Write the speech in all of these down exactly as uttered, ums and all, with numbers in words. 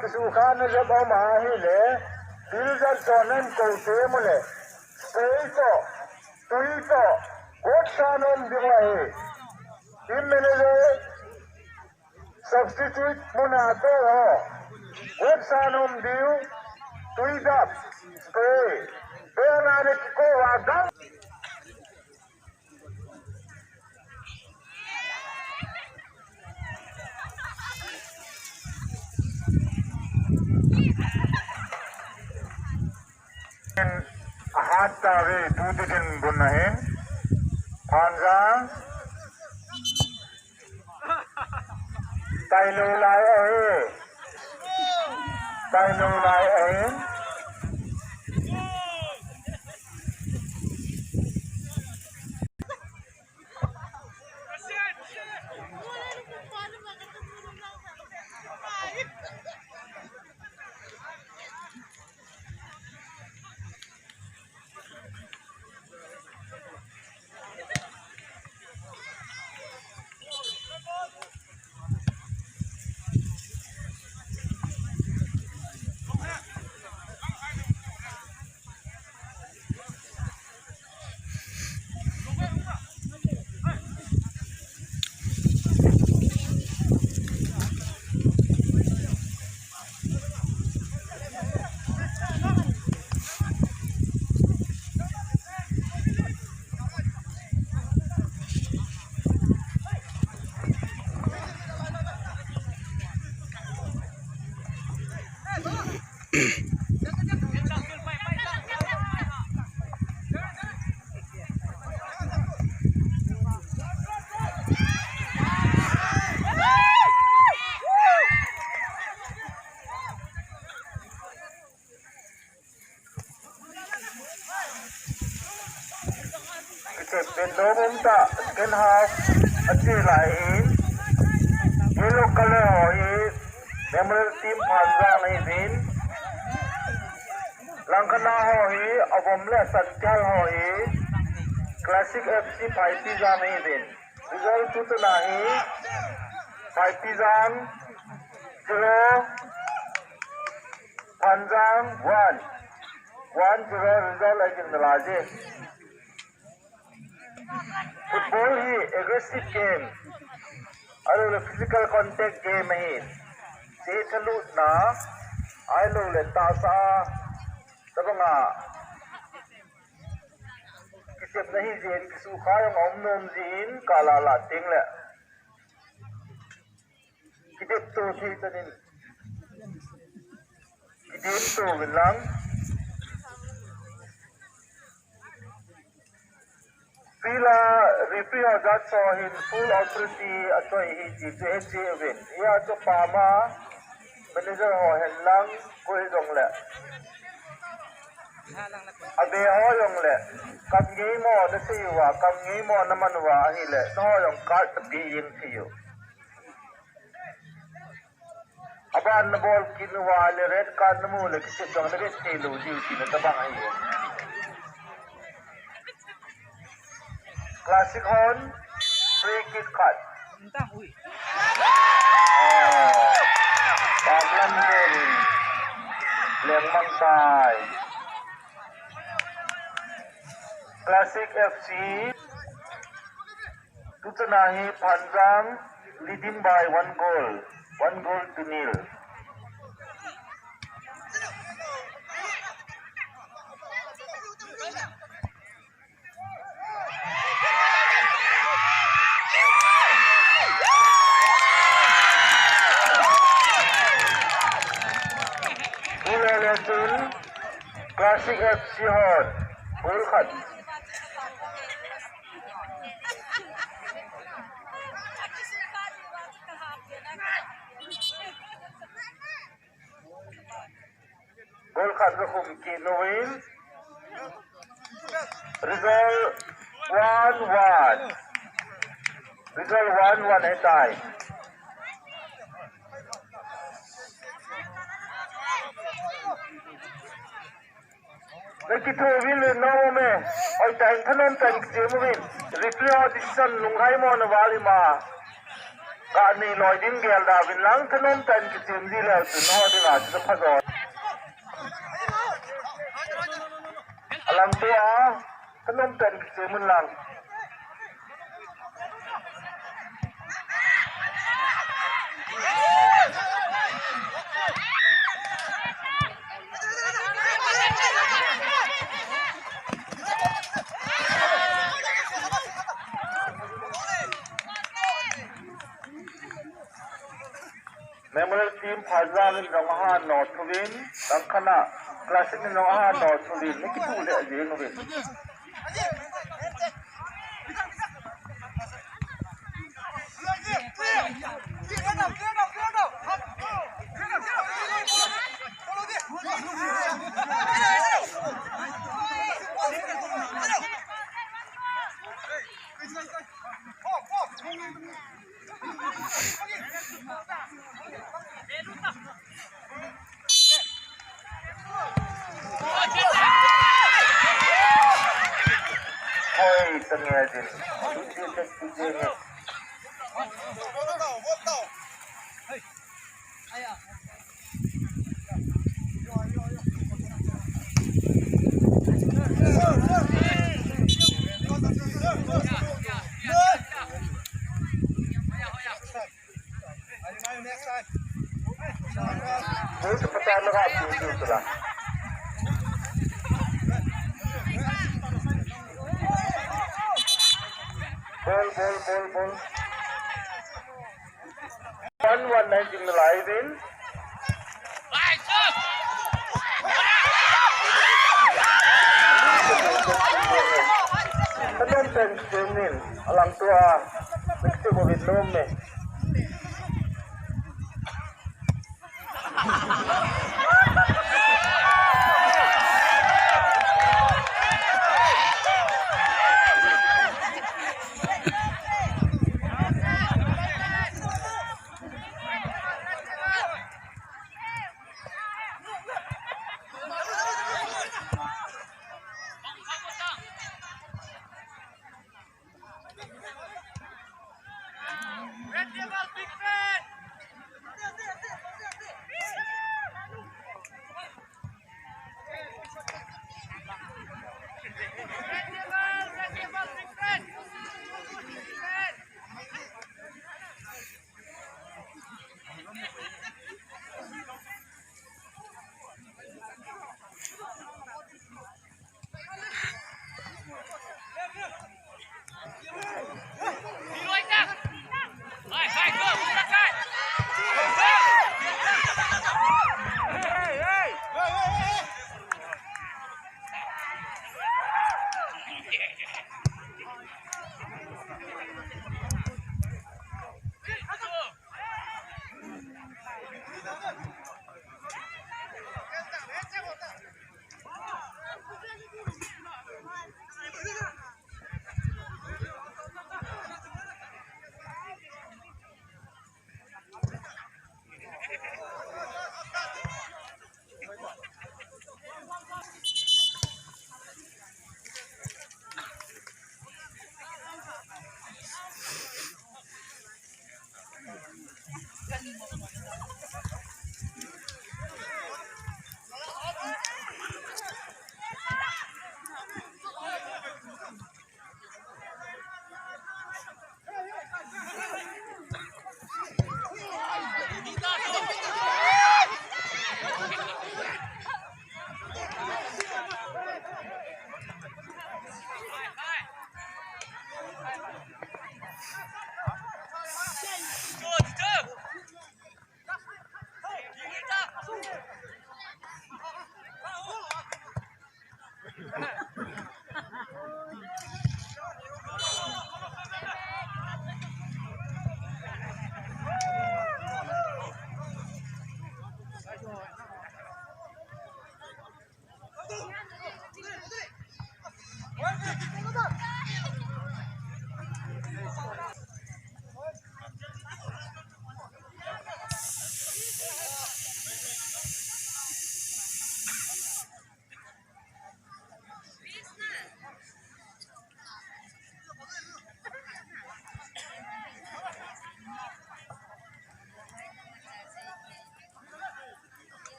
Kisukha na jep um ahile, thil jat chom nan kou te mu le, spray toh, tui toh, got sa nom ding ahi. Team manager, substitute muna toh ho, got sa nom diu, tui dap, spray, bela ne kiko wa gang. Ahat tave, tu tikin bun ahin. Phanjang. Tailou lai ahi. Tailou lai ahi. Kichep pen nom um ta, second half ache lai in, yellow color ho hi Memorial Team Phanjang ahi in, langkhat a ho hi Avom le Santial ho hi Classic F C Phaipijang ahi in. Result tu chana hi Phaipijang zero, Phanjang one, one zero result ahi in nalaje. Football hi aggressive game, ahilouleh physical contact game ahi. Che thalutna, ahilouleh tahsa, tabanga kichepna hi jin, kisukha jong aum nom jin, kala la teng le. Kidep to thei tanin. Kidep to vin lang. Field a referee ho jat ho hin full authority achoi ahi ti chu hechen uvin. Hia chu pama manager ho hen lang koi jong le. Abe ho jong le. Kam ngei mo nasei uva, kam ngei mo naman uva ahile. Naho jong card nape jeng thei u. Aban nabol kit uva le red card namu le kichep jong navet thei lou diu tina tabang ahi. Classic hon free kick khat. Ah, Bablam Leng Mangtai. Classic F C. Tu chana hi Phanjang leading by one goal, one goal to nil. Tule le chun Classic F C hon goal khat. Goal khat ga khum kit uvin. Result one one. Result one one ahitai. Na kitho uvin le nom e. Oi, tang thanom tang kichep uvin. Referee ho decision lunghai mo na val ima. Ani loi ding gel da vin lang, thanom tah in kichem ji leu chun ho dinga chu pha jo. Alam tua, thanom tah in kichem un lang. Memorial team Phaijang in rong aha no thuvin, Dangkhana Classic in rong aha no thuvin, ni kitu le ajing uvin. Hoi, tanya din. Ball chu pata langa pi pi chu la. Ball, ball, ball, ball. One one nine team nalai din. Thanom tah in kichem in, alang tua, next team uvin nom e.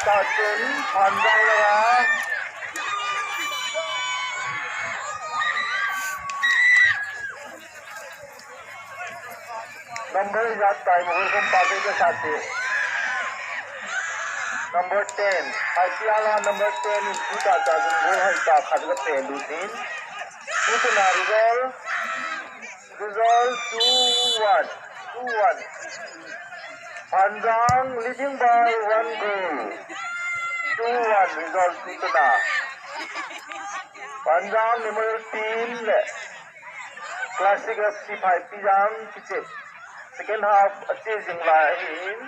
Tah chun, Phanjang langa number ijat tai, Mughal Company ka sate. Number ten. Phaipijang langa number ten in tu tah tah chun goal hoitah khat aga pelut in. Tutuna result, result two one. Two one. Phanjang leading by one goal. Two one result tutuna. Phanjang Memorial Team le Classic F C Phaipijang kichep. Second half ache jing lai ahin.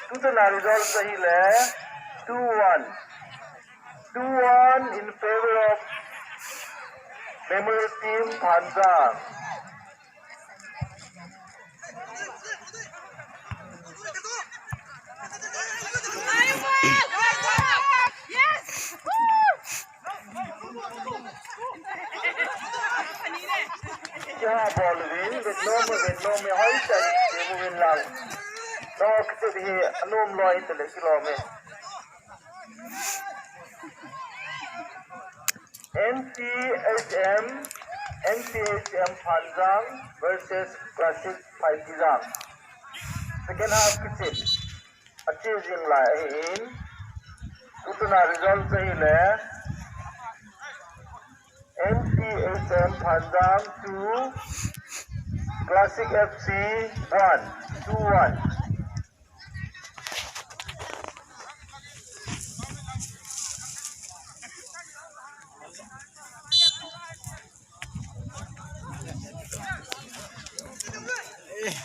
Tutuna result ahile two one. Two one in favor of Memorial Team Phanjang. Yes! Woo! Kiha bol uvin, vet nom, vet nom, hoitah in, vet nom uvin lang. Nangho kichep hi anom loi tale kilom e. N T H M, N T H M Phanjang versus Classic Phaipijang. Second half kichep ache jing lai ahin. Tutuna result ahile N T H M Phanjang two, Classic F C one, two one.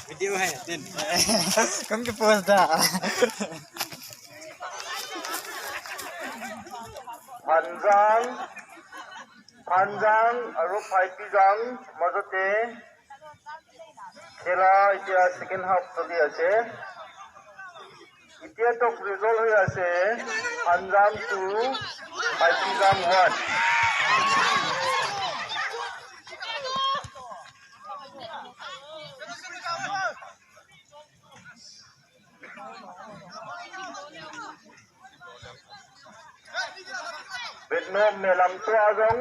Video hai, tin. Kamu ke post dah. Phanjang, Phanjang, aru Phaipijang, majote. Khela itia second half choli ase. Itia tok result hoi ase. Phanjang two, Phaipijang one. Vet nom e, lamtua jong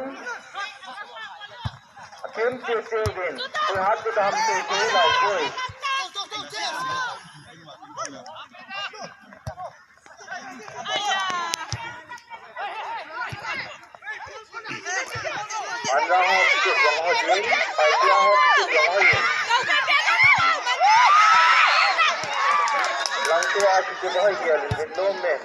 athim cheh cheh uvin, koi hat kidam cheh cheh lai koi. Phanjang ho kichep jong hoi in, Phaipijang ho kichep jong hoi in. Lamtua kichep hoi dia, vet nom e.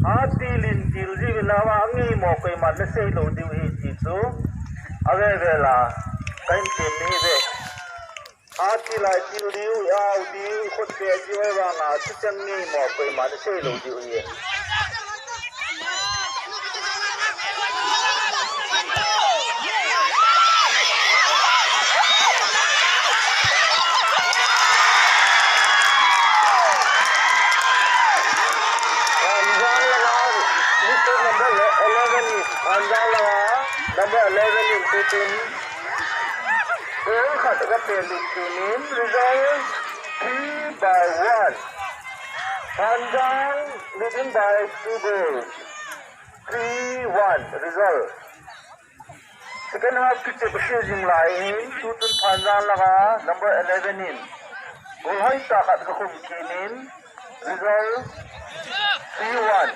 Atil in til jiuvin, ama ngimo koiman nasei lou diu ahi ti chu. Ave ve la, kahin tem nahi ve. Atil a til diu, i-au diu, i khut peh diu, ahivanga thucheng ngimo koiman nasei lou diu ahi. Phanjang langa, number eleven in, Phanjang langa, number eleven in, tutin. Goal khat aga pelut tunin, result three by one. Phanjang leading by two goals. Three one result. Second half kichep ache jing lai ahin, tutun Phanjang langa number eleven in goal hoitah khat aga khum kit in, result three one.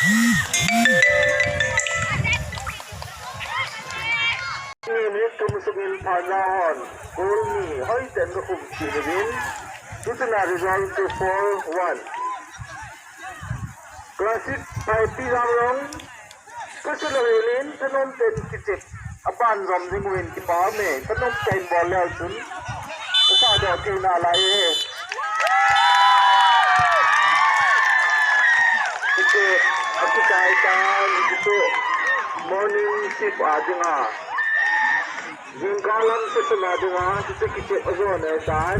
Minute thum sungin phanla hon goal ni hoiten akhum kit uvin, tuchun a result chu four one. Classic Phaipi Lamlong, Pasal lo in, thanom ten kichep, aban jom ding uvin kipa me, thanom ten bol leu chun, kasa do thei nalai e. Hiche, akichai tan, hiche, morning shift a dinga, jingkah lam session a dinga, hiche kichep ajo ne tan.